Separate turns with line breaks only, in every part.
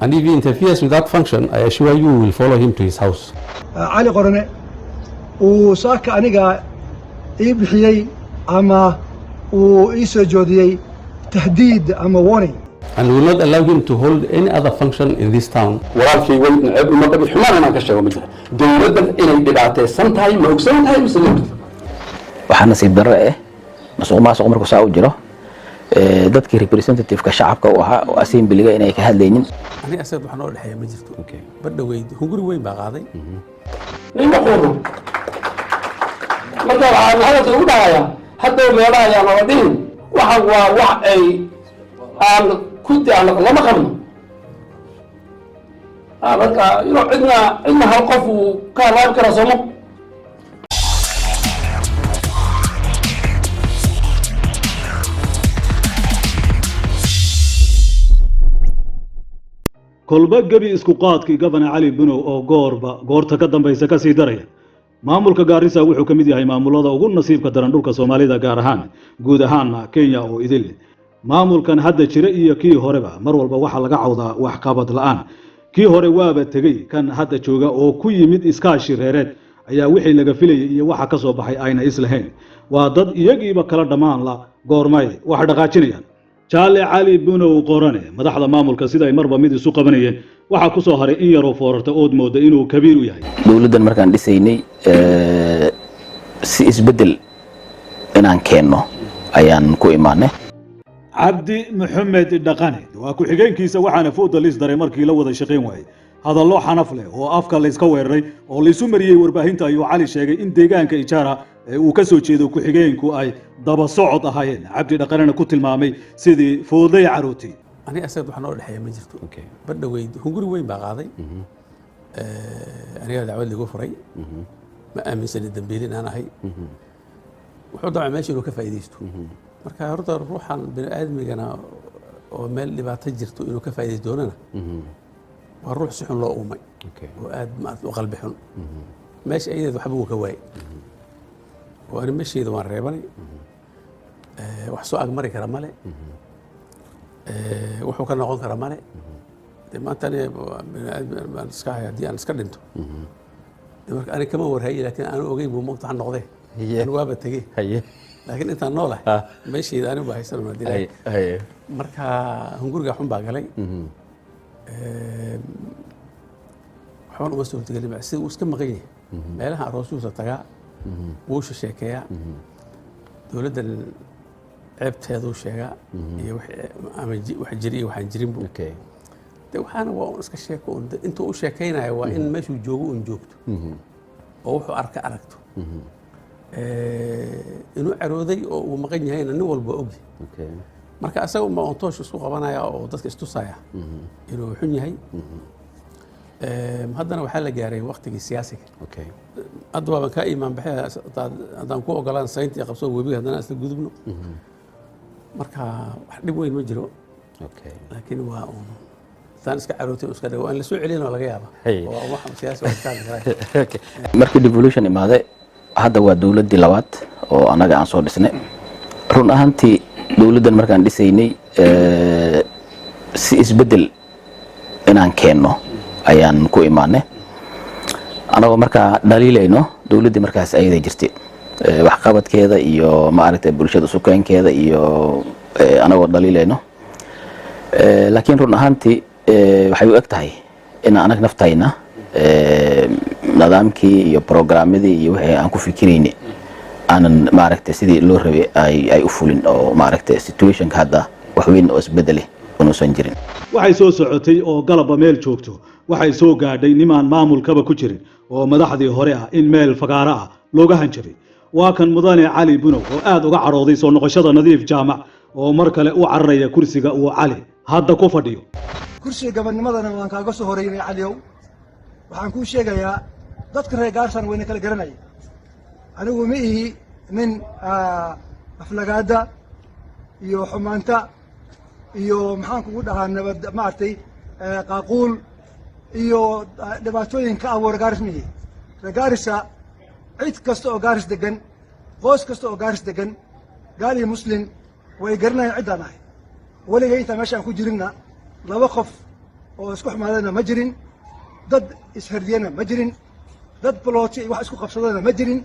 And if he interferes with that function, I assure you we will follow him to his house.
Cali Qorane uu saaka aniga ii bixiyey ama uu ii soo joodiyey tahdiid ama warning.
And we will not allow him to hold any other function in this town.
Walaalkay way neceb uma qabi, xumaan inaan ka sheego ma jira. Dowladdan inay dhibaataysan tahay ma ogsan tahay mise ma ogtid?
Waxaa nasiib darro ah musuq maasuq markuu saa u jiro, dadkii representative-ka shacabka u ahaa oo assembly-ga inay ka hadlaynin.
Aniga asaga wax noo dhexeeya ma jirto. Badhoweyd hunguri weyn baa qaaday.
Nima quudo. Marka waxaan hadalka ugu dhahayaa, haddow meelaha ayaan oga dhihin, waxan waa wax ay aan ku aan lama qabno. Marka cidna hal qof uu ka halaabi karaa somo.
Kolba gebi isku qaadkii Gabana Cali Bunow oo goorba goorta ka dambaysa ka sii daraya. Maamulka Gaarisa wuxuu ka mid yahay maamulada ugu nasiibka daran dhulka Soomaalida, gaar ahaan, guud ahaanna Kenya oo idil. Maamulkan hadda jira iyo kii horeba mar walba waxaa laga cawdaa waxqabad la'aan. Kii hore waaba tegey, kan hadda jooga oo ku yimid iskaashi reereed ayaa wixii laga filayay iyo waxa ka soo baxay ayna islahayn. Waa dad iyagiiba kala dhammaan la, goormay wax dhaqaajinayaan? Jaale Cali Bunow Qorane, madaxda maamulka sida ay marba mid isu qabanayeen, waxaa ku soo haray in yaroo foorarta ood mooda inuu kabiir u yahay.
Dowladdan markaan dhisaynay, si isbeddel inaan keenno ayaan ku imaanay.
Cabdi Maxamed Dhaqane waa ku-xigeenkiisa, waxaana fooda liis daray markii la wada shaqayn waayey. Hadallo xanaf leh oo afka layska weeraray oo laysu mariyey warbaahinta ayuu Cali sheegay in deegaanka Ijaara ee uu ka soo jeedo ku-xigeenku ay daba socod ahaayeen, Cabdi Dhaqanena ku tilmaamay sidii foodlay carootay.
Aniga asaga wax noo dhexeeya ma jirto. Badhoweyd hunguri weyn baa qaaday. Aniga dacwad ligu furay, ma aaminsani dambiili inaan ahay. Wuxuu dabca meesha inuu ka faa'iidaysto. Marka horta ruuxan bini aadmigana oo meel dhibaato jirto inuu ka faa'iidaysto doonana waa ruux si xun loo uumay oo aad maarata u qalbi xun. Meesha ayadeed waxba wuu ka waayey oo ani meeshayda waan reebanay. Wax soo agmari kara male, wuxuu ka noqon kara male. De maanta ani bini aadmi baan iska ahay, haddii aan iska dhinto de marka ani kama warhaye, laakiin aanu ogeyn buu moogta wax noqdee. Ani waaba tegey, laakiin intaan noolahay meeshayda anigu baa haysan. Marka hunguriga xun baa galay. Waxbaan uma suurtagelin sida uu iska maqan yahay. Meelaha aroosyuusa tagaa, wuu sheekeeyaa, dowladdan ceebteeduu sheegaa iyo ama wax jiri iyo waxaan jirinbu. De waxaana waa un iska sheeko un. Intuu u sheekaynayo waa in meeshuu joogo un joogto oo wuxuu arka aragto. Inuu carooday oo uu maqan yahayna nin walba ogyahay. Marka asaga unbaa un toosh isku qabanaya oo dadka istusaya inuu xun yahay. Haddana waxaa la gaaray waktigii siyaasiga. Hadda waaban kaa iimaan baxay haddaan ku ogolaan saynta iyo qabsoo webiga, haddana isla gudubno. Marka wax dhib weyn ma jiro, laakiin waa un haddaan iska carootay iska dhigo waa in lasoo celin oo laga yaaba oo wax siyaasi waa iska hadli karaa.
Markii devolution imaade, hadda waa dowladdii labaad oo annaga aan soo dhisnay. Run ahaantii dowladdan markaan dhisaynay, si isbeddel inaan keenno ayaan ku imaanay, anagoo markaa dhaliilayno dowladdii markaas ayada jirtay, waxqabadkeeda iyo maaragtay bulshada sukeenkeeda iyo anagoo dhaliilayno. Laakiin run ahaantii waxay u eg tahay in anag naftayna nidaamkii iyo programmadii iyo wixii aan ku fikirayni aanan maaragtay sidii loo rabay ay u fulin, oo maaragtay situationka hadda wax weyn oo isbedele inuusan jirin.
Waxay soo socotay oo galabba meel joogto, waxay soo gaadhay nimaan maamulkaba ku jirin oo madaxdii hore ah in meel fagaaro ah looga hanjabay. Waa kan mudane Cali Bunow oo aad uga cadhooday soo noqoshada Nadiif Jaamac oo mar kale u cararaya kursiga uu Cali hadda ku fadhiyo.
Kursiga gabannimadana waan kaaga soo horeynay, Caliyow. Waxaan kuu sheegayaa, dadka reer Gaarsan wayna kala garanaya. Anigu ma ihi nin aflagaada iyo xumaanta iyo maxaan kugu dhahaa nabad maaragtay qaaquul iyo dhibaatooyin ka abuura Gaaris ma ihi. Reer Gaarisa, cid kasta oo Gaaris degan, qoys kasta oo Gaaris degan, gaal iyo Muslim, way garanayaan ciddaan ahay. Weligay intaan meesha aan ku jirinna laba qof Oo isku xumaadana ma jirin, dad isherdiyana ma jirin, dad balooti iyo wax isku qabsadana ma jirin,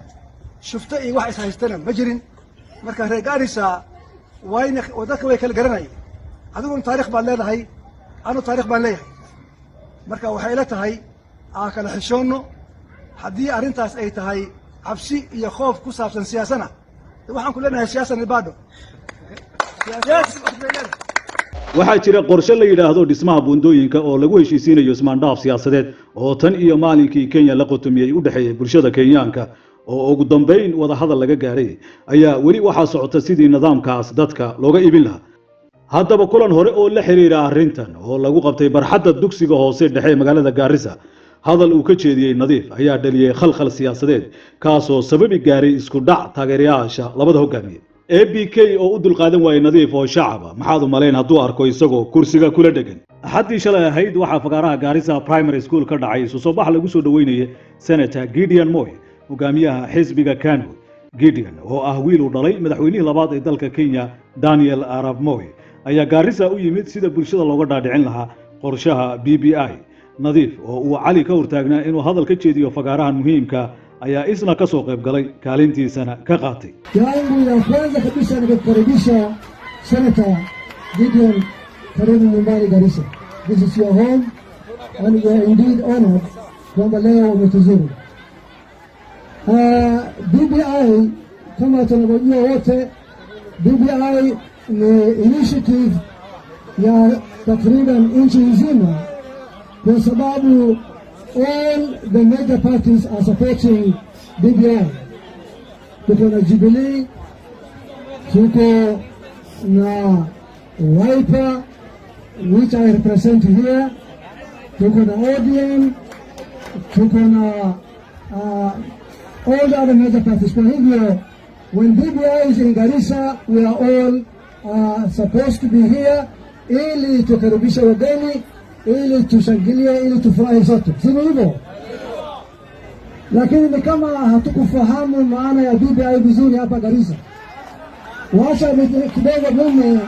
shufto iyo wax ishaystana ma jirin. Marka reer Gaarisa wayna dadka way kala garanayeen. Adiguna taarikh baad leedahay, anu taarikh baan leeyahay. Marka waxay ila tahay aan kala xishoonno. Haddii arrintaas ay tahay cabsi iyo khoof ku saabsan siyaasana, waxaan ku leenahay siyaasa ni bado.
Waxaa jira qorshe la yidhaahdo dhismaha buundooyinka oo lagu heshiisiinayo ismaandhaaf siyaasadeed oo tan iyo maalinkii Kenya la qotomiyey u dhexeeyey bulshada Kenyaanka, oo ugu dambayn wadahadal laga gaaray, ayaa weli waxaa socota sidii nidaamkaas dadka looga iibin lahaa. Haddaba kulan hore oo la xiriira arrintan oo lagu qabtay barxadda dugsiga hoose dhexe ee magaalada Gaarisa, hadal uu ka jeediyey Nadiif ayaa dhaliyey khalkhal siyaasadeed, kaasoo sababi gaaray isku dhac taageerayaasha labada hogaamiye. ABK oo u dulqaadan waayey Nadiif oo shacaba, maxaad u malayn hadduu arko isagoo kursiga kula dhegan? Axaddii shalay ahayd waxaa fagaaraha Gaarisa Primary School ka dhacay isu soo bax lagu soo dhoweynayay Senator Gideon Moi, hogaamiyaha xisbiga KANU. Gideon oo ah wiil uu dhalay madaxweynihii labaad ee dalka Kenya, Daniel Arap Moi, ayaa Gaarisa u yimid sida bulshada looga dhaadhicin lahaa qorshaha BBI. Nadiif oo uu Cali ka hortaagnaa inuu hadal ka jeediyo fagaarahan muhiimka ayaa isna ka soo qayb galay, kaalintiisana ka qaatay.
Yangu ya kwanza kabisa ni kukaribisha Senator Gideon, karibu nyumbani Garissa. This is your home and we are indeed honored kwamba leo umetuzuru. BBI kama tunavyojua wote, BBI ni initiative ya takriban nchi nzima kwa sababu all the major parties are supporting BBI. Tuko na Jubilee, tuko na Wiper, which I represent here, tuko na ODM, tuko na all the other major parties. Kwa hivyo when BBI is in Garissa, we are all supposed to be here ili tukaribisha wageni, ili tushangilie, ili tufurahi sote, sivyo hivyo? Lakini ni kama hatukufahamu maana ya BBI vizuri hapa Garissa. Wacha kidogo mimi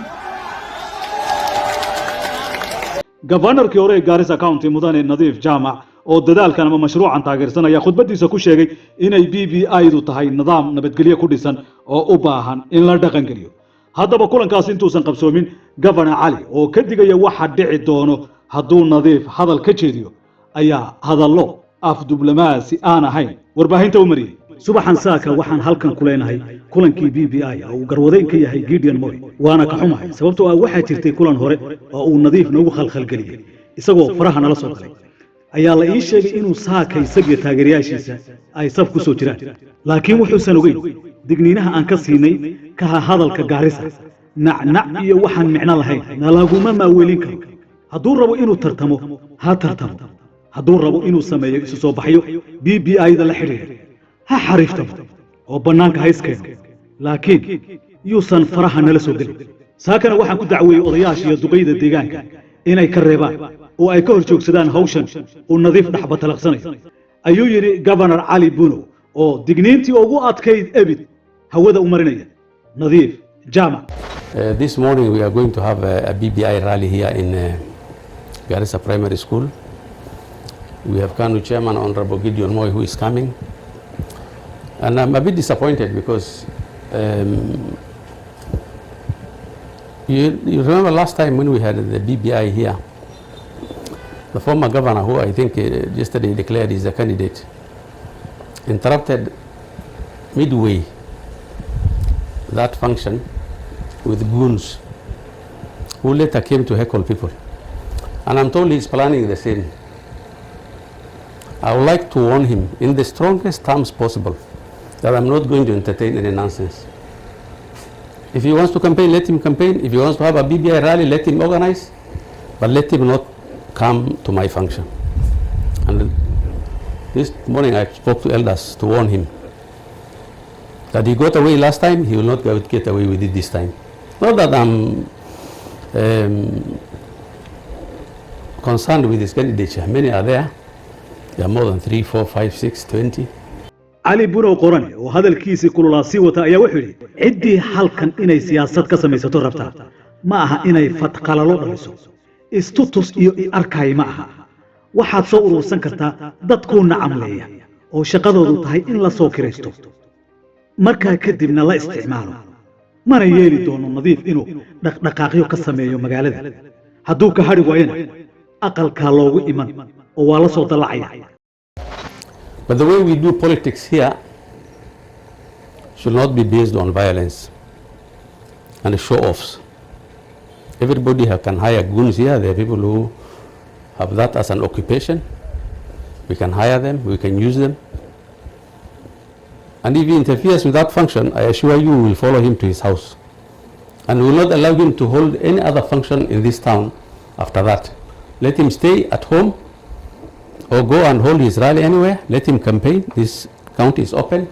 Governorkii hore ee Gaarisa County, mudane Nadiif Jaamac, oo dadaalkan ama mashruucan taageersan, ayaa khudbadiisa ku sheegay inay BBI-du tahay nidaam nabadgelyo ku dhisan oo u baahan in la dhaqangeliyo. Haddaba kulankaas intuusan qabsoomin, Governor Cali oo ka digaya waxa dhici doono hadduu Nadiif hadal ka jeediyo ayaa hadallo af diblomaasi aan ahayn warbaahinta u mariyey. Subaxan saaka waxaan halkan ku leenahay kulankii BBI oo uu garwadeyn ka yahay Gideon Moi, waana ka xumahay, sababtoo ah waxaa jirtay kulan hore oo uu Nadiif noogu khalkhalgeliyey isagoo faraha nala soo galay. Ayaa la ii sheegay inuu saaka isagiyo taageerayaashiisa ay saf ku soo jiraan, laakiin wuxuusan ogeyn digniinaha aan ka siinay kaha hadalka Gaarisa. Nacnac iyo waxaan micno lahayn nalaguma maaweelin karo. Hadduu rabo inuu tartamo, ha tartamo. Hadduu rabo inuu sameeyo isu soo baxyo BBI-da la xidhiidha, ha xariiftamo oo bannaanka ha iskeeno, laakiin yuusan faraha nala soo gelin. Saakana waxaan ku dacweeyey odayaasha iyo duqayda deegaanka inay ka reebaan oo ay ka hor joogsadaan hawshan uu Nadiif dhexba talaqsanayo, ayuu yidhi Governor Cali Bunow oo digniintii ugu adkayd ebid hawada u marinaya Nadiif Jaamac.
This morning we are going to have a BBI rally here in Garissa Primary School. We have KANU Chairman Honorable Gideon Moi, who is coming. And I'm a bit disappointed because you remember last time when we had the BBI here, the former governor, who I think yesterday declared is a candidate, interrupted midway that function with goons who later came to heckle people. And I'm told he's planning the same. I would like to warn him in the strongest terms possible that I'm not going to entertain any nonsense. If he wants to campaign, let him campaign. If he wants to have a BBI rally, let him organize. But let him not come to my function. And this morning I spoke to elders to warn him that he got away last time, he will not get away with it this time. Not that I'm concerned with his candidature. Many are there. There are more than 3, 4, 5, 6, 20.
Cali Bunow Qorane oo hadalkiisii kululaa sii wata ayaa wuxuu yidhi: "Ciddii halkan inay siyaasad ka samaysato rabtaa ma aha inay fadqalalo dhaliso. Istutus iyo i arkay ma aha. Waxaad soo urursan kartaa dad kuu nacamleeya oo shaqadoodu tahay in la soo kiraysto, markaa kadibna la isticmaalo. Mana yeeli doono Nadiif inuu dhaqdhaqaaqyo ka sameeyo magaalada. Hadduu ka hadhi waayana, aqalkaa loogu iman oo waa la soo dallacaya.
But the way we do politics here should not be based on violence and show-offs. Everybody can hire goons here. There are people who have that as an occupation. We can hire them, we can use them. And if he interferes with that function, I assure you we will follow him to his house. And we will not allow him to hold any other function in this town after that. Let him stay at home or go and hold his rally anywhere. Let him campaign. This county is open.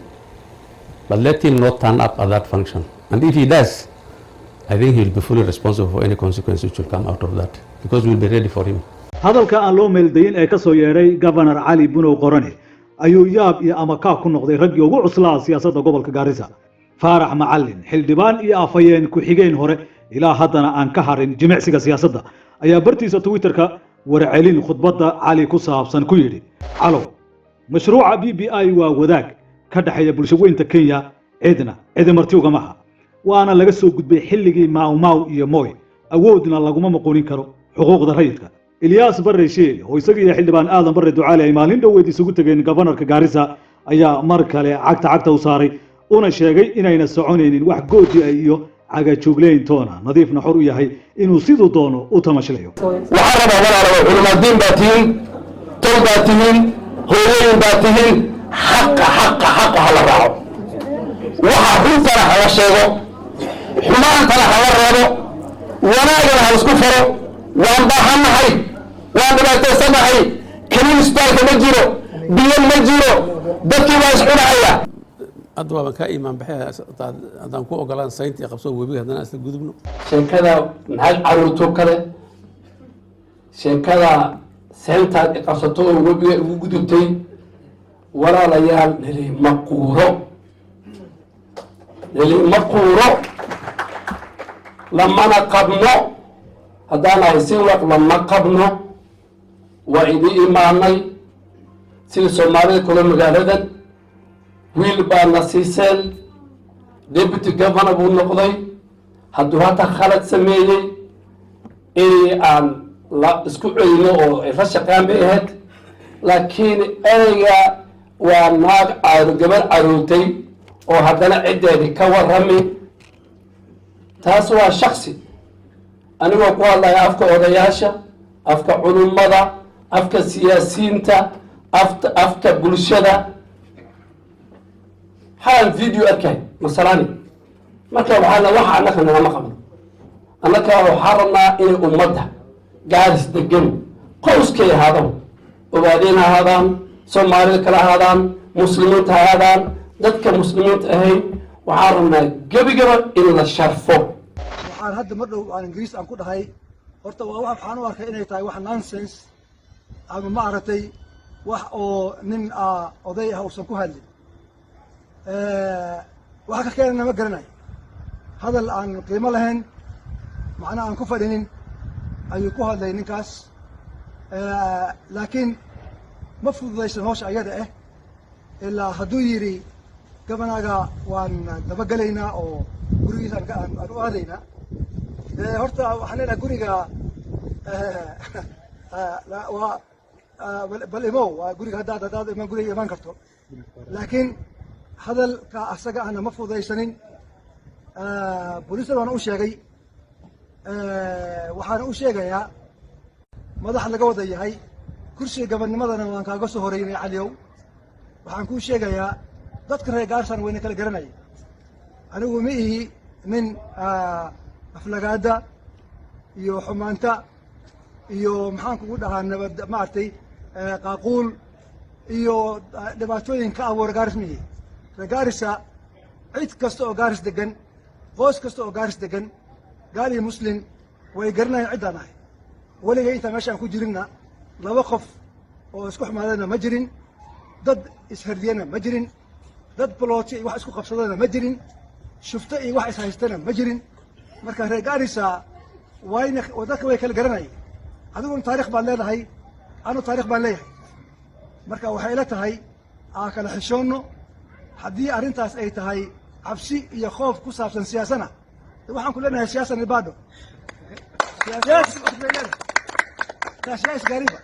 But let him not turn up at that function. And if he does, I think he will be fully responsible for any consequence which will come out of that, because we will be ready for him.
Hadalka aan loo meeldayin ee ka soo yeedhay Governor Cali Bunow Qorane ayuu yaab iyo amakaa ku noqday raggii ugu cuslaa siyaasadda gobolka Gaarisa. Faarax Macalin, xildhibaan iyo afhayeen ku-xigeen hore, ilaa haddana aan ka harin jimicsiga siyaasadda, ayaa bartiisa Twitterka warcelin khudbadda Cali ku saabsan ku yidhi: "Calow, mashruuca BBI waa wadaag ka dhexeeya bulsho weynta Kenya, cidna cidi marti ugama aha, waana laga soo gudbay xilligii Mau Mau iyo Moy. Awoodna laguma maquunin karo xuquuqda rayidka." Ilyaas Barre Shiil, oo isaga iyo xildhibaan Aadan Barre Ducaale ay maalin dhoweed isugu tegeen gobanarka Gaarisa, ayaa mar kale cagta cagta u saaray, una sheegay inayna soconaynin wax goodi ah iyo cagajuugleyn toona, Nadiifna xor u yahay inuu siduu doono u tamashlayo.
Waxaan rabaa, walaalaha, culimaadiin baa tihiin, tol baa tihiin, hooyooyin baa tihiin, xaqa, xaqa, xaqa hala raaco. Waxa runtana hala sheego, xumaantana hala reebo, wanaagana ha isku faro. Waan baahannahay, waan dhibaataysanahay. Kaniin isbitaalka ma jiro, biyo ma jiro, dadkii baa iscunahaya.
Hadda waaban kaa iimaan baxay haddaan ku ogolaan sayntii qabso webiga, haddana isla gudubno.
Sheekada naag caruurto kale, sheekada seentaad iqabsato oo webiga igu gudubtay, walaalayaal, nalima quuro, nalima quuro, lamana qabno. Haddaan ahay Sinwaq, lama qabno. Waa idin imaanay sidii Soomaalida kula magaaladan. Wiil baa na siiseen, deputy governor buu noqday. Hadduu hataa khalad sameeyey, in aan la isku celino oo ay la shaqaan bay ahayd. Laakiin ereyga waa naag caaro, gabar carootay oo haddana ciddeedii ka warrami, taas waa shaksi. Anigoo ku hadlaya afka odayaasha, afka culummada, afka siyaasiyiinta, afka bulshada, xaal video arkay masalani. Marka waxaa la waxa annaka nalama qabno. Annaka waxaa rabnaa inay ummadda Gaaris degan, qoyskay ahaadaan, Ogaadeen ha ahaadaan, Soomaalida kale ahaadaan, Muslimiinta ha ahaadaan, dadka Muslimiinta ahayn, waxaan rabnaa gebigaba in la sharfo.
Waxaan hadda mar dhow aan Ingiriis aan ku dhahay, horta waa waxaan u arkay inay tahay wax nonsense ama ma aragtay wax oo nin oday ah uusan ku hadlin. Waxa ka keenana ma garanayo. Hadal aan qiimo lahayn, macnaha aan ku fadhinin ayuu ku hadlay ninkaas. Laakiin ma fududaysan hawsha ayada ah, ilaa hadduu yidhi governorga waan dabagelaynaa oo gurigiisa aan u aadaynaa. Horta waxaan leenahay guriga waa bal imow, waa guriga haddaad iman, guriga iman karto. Laakiin hadalka asaga ahna ma fududaysanin. Booliisada waan u sheegay, waxaana u sheegayaa madax laga wada yahay. Kursiga governornimadana waan kaaga soo horeynay, Caliyow. Waxaan kuu sheegayaa dadka reer Gaarsan wayna kala garanaya. Anigu ma ihi nin aflagaada iyo xumaanta iyo maxaan kugu dhahaa nabad maaragtay qaaquul iyo dhibaatooyin ka abuura Gaaris ma ihi. Reer Gaarisa, cid kasta oo Gaaris degan, qoys kasta oo Gaaris degan, gaal iyo Muslim, way garanayaan ciddaan ahay. Weligay intaan meesha aan ku jirinna laba qof oo isku xumaadana ma jirin, dad ishardiyana ma jirin, dad balooti iyo wax isku qabsadana ma jirin, shufto iyo wax ishaystana ma jirin. Marka reer Gaarisa wayna dadka way kala garanayeen. Adiguna taarikh baad leedahay, anu taarikh baan leeyahay. Marka waxay ila tahay aan kala xishoonno. Haddii arrintaas ay tahay cabsi iyo khoof ku saabsan siyaasana, waxaan ku leenahay siyaasa ni bado siyaasa bay leedahay. Taas yaa isgaariba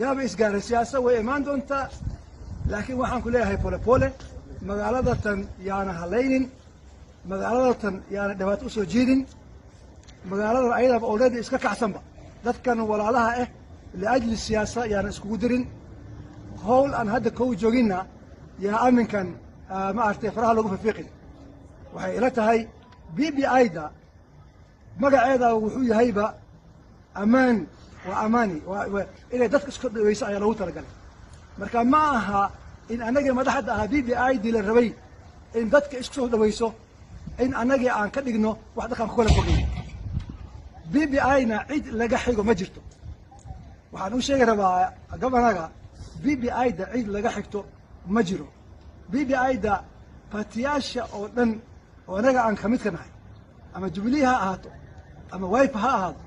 yaaba isgaaray. Siyaasa way imaan doontaa, laakiin waxaan ku leeyahay pole pole. Magaalada tan yaana halaynin, magaalada tan yaana dhibaato usoo jiidin. Magaaladan ayadaba already iska kacsanba. Dadkan walaalaha ah liajli siyaasa yaana iskugu dirin. Howl aan hadda kow jooginna yaa aminkan maaragtay faraha lagu fifiiqin. Waxay ila tahay BBI da magaceeda wuxuu yahayba ammaan, waa amaani, inay dadka isku dhaweyso ayaa loogu talagalay. Marka ma aha in anagii madaxda ahaa BBI dii la rabay in dadka isku soo dhaweyso in anagii aan ka dhigno wax dadkaan ku kala fogey. BBI na cid laga xigo ma jirto. Waxaan u sheegi rabaa governorga, BBI da cid laga xigto ma jiro. BBI da partiyaasha oo dhan oo anaga aan kamid ka nahay, ama Jubilee ha ahaato, ama Wiper ha ahaato,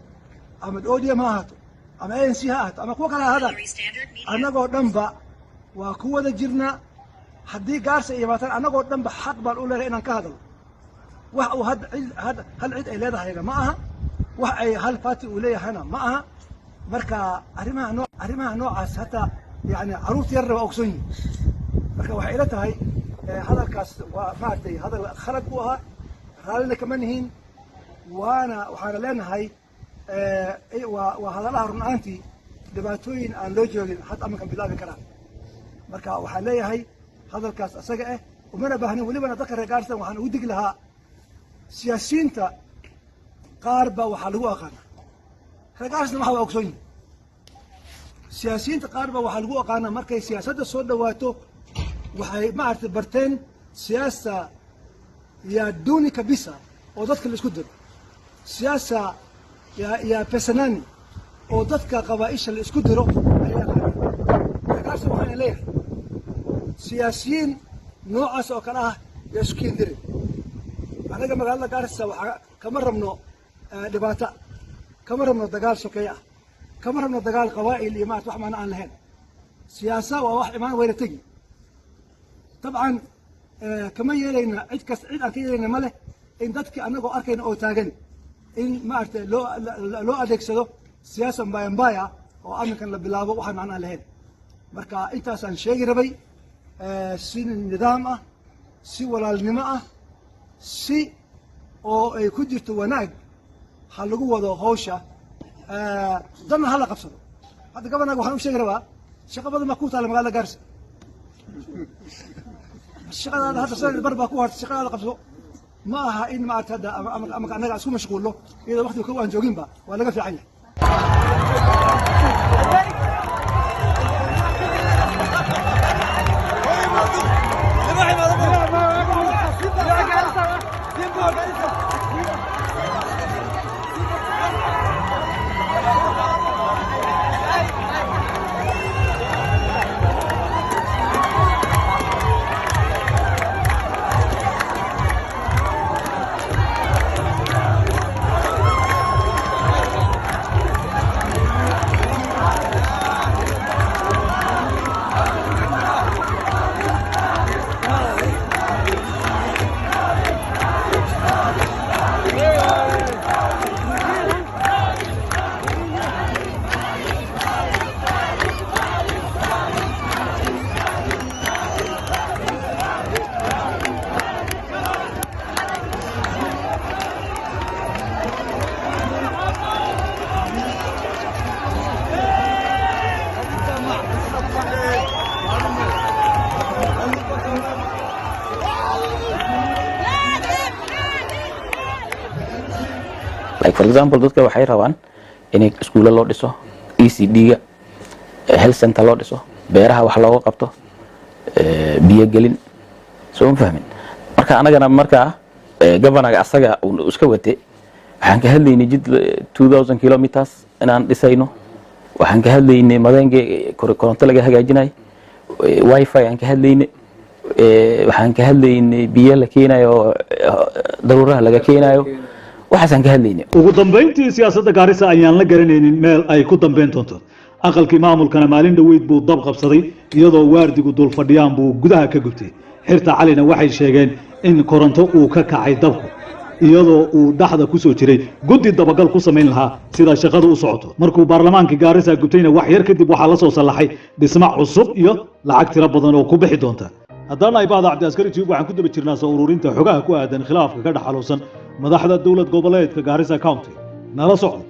ama ODM ha ahaato, ama ANC ha ahaato, ama kuwa kale ha ahaadaan, annagoo dhanba waa ku wada jirnaa. Haddii Gaarsa iyo maataan, annagoo dhanba xaq baan u leenahay inaan ka hadalno. Wax uu had cid had hal cid ay leedahayna ma aha, wax ay hal party uu leeyahayna ma aha. Marka arrimaha noocaas hataa yani carruurta yarna waa ogsoon yihin. Marka waxay ila tahay hadalkaas waa maaragtay hadal khalad buu ahaa, raallina kama nihin. Waana waxaana leenahay waa hadalaha run ahaantii dhibaatooyin aan loo joogin hadda amankan bilaabi karaan. Marka waxaan leeyahay hadalkaas asaga ah umana baahnin. Welibana dadka reer Gaarisa waxaan ugu digi lahaa, siyaasiyiinta qaar baa waxaa lagu aqaanaa, reer Gaarisna waxa waa ogsoon yihin, siyaasiyiinta qaar baa waxaa lagu aqaanaa markay siyaasadda soo dhawaato waxay maaragtay barteen siyaasa ya duni kabisa oo dadka la isku diro, siyaasa ya pesa nani oo dadka qabaaisha la isku diro ayaa aqaanaa. Reer Gaarisa waxaana leeyahay, siyaasiyiin noocaas oo kale ah yaa isku keendirin. Annaga magaalada Gaarisa waxaa kama rabno dhibaato, kama rabno dagaal sokeeye ah, kama rabno dagaal qabaa'il iyo maarata wax macno aan lahayn. Siyaasa waa wax imaan wayna tegi dabcan. Kama yeelayna cid kas, cid aan ka yeelayna ma leh in dadkii annagoo arkayna oo taagan in maaragtay loo adeegsado siyaasa mbaya mbaya oo aminkan la bilaabo waxaan macno aan lahayn. Marka intaasaan sheegi rabay. Si nidaam ah, si walaalnimo ah, si oo ay ku jirto wanaag ha lagu wado hawsha, danna ha la qabsado. Hadda governorga waxaan u sheegi rabaa, shaqo badan baa ku taala magaalada Gaarisa. Shaqadaada hadda sanad bar baa ku hartay, shaqadaada qabso. Ma aha in maarata hadda ama annaga isku mashquulno iyadoo waqtiga kow aan jooginba, waa laga fiican yahay.
Like for example, dadka waxay rabaan inay iskuulo loo dhiso, ECD-ga, health center loo dhiso, beeraha wax looga qabto, biyo gelin. Soo ma fahmin? Marka anagana markaa governorga asaga uu iska wate, waxaan ka hadlaynay jid 2000 kilometers inaan dhisayno, waxaan ka hadlaynay Madenge koronto laga hagaajinayo, WiFi aan ka hadlaynay, waxaan ka hadlaynay biyo la keenayo oo daruuraha laga keenayo. Waxaasaan ka hadlaynay.
Ugu dambayntii, siyaasadda Gaarisa ayaan la garanaynin meel ay ku dambayn doonto. Aqalkii maamulkana maalin dhoweyd buu dab qabsaday, iyadoo waardigu dul fadhiyaan buu gudaha ka gubtay. Xirta Calina waxay sheegeen in koronto uu ka kacay dabku, iyadoo uu dhaxda ku soo jiray guddi dabagal ku samayn lahaa sida shaqadu u socoto. Markuu baarlamaankii Gaarisa gubtayna, wax yar kadib waxaa la soo sallaxay dhismo cusub iyo lacag tiro badan oo ku bixi doonta. Haddana ay bahda Cabdiaskari Tube waxaan ku daba jirnaa soo ururinta xogaha ku aadan khilaafka ka dhex xaluusan madaxda dowlad goboleedka Gaarisa County. Nala socda.